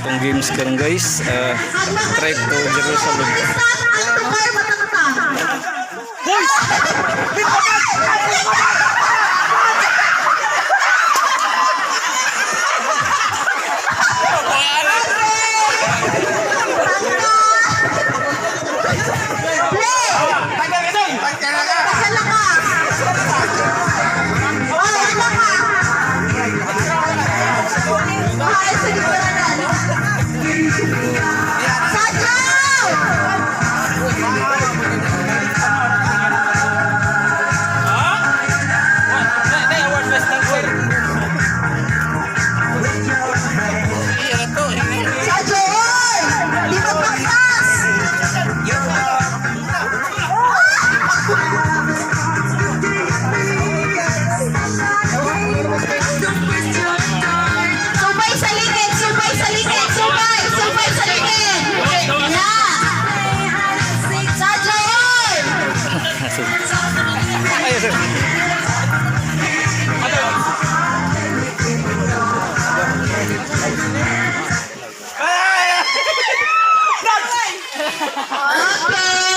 Atong games karon, guys. Trek to Jerusalem. Ang tukar matangta. Play! Pasala ka! Oh, wala ka! Ay, sa likuran. Sadyaw! Sadyaw, oy! Lipat baktas! Subay sa likid! Subay sa likid! Subay! Subay sa likid! Yeah! Sadyaw, oy! Ay, sir. Okay!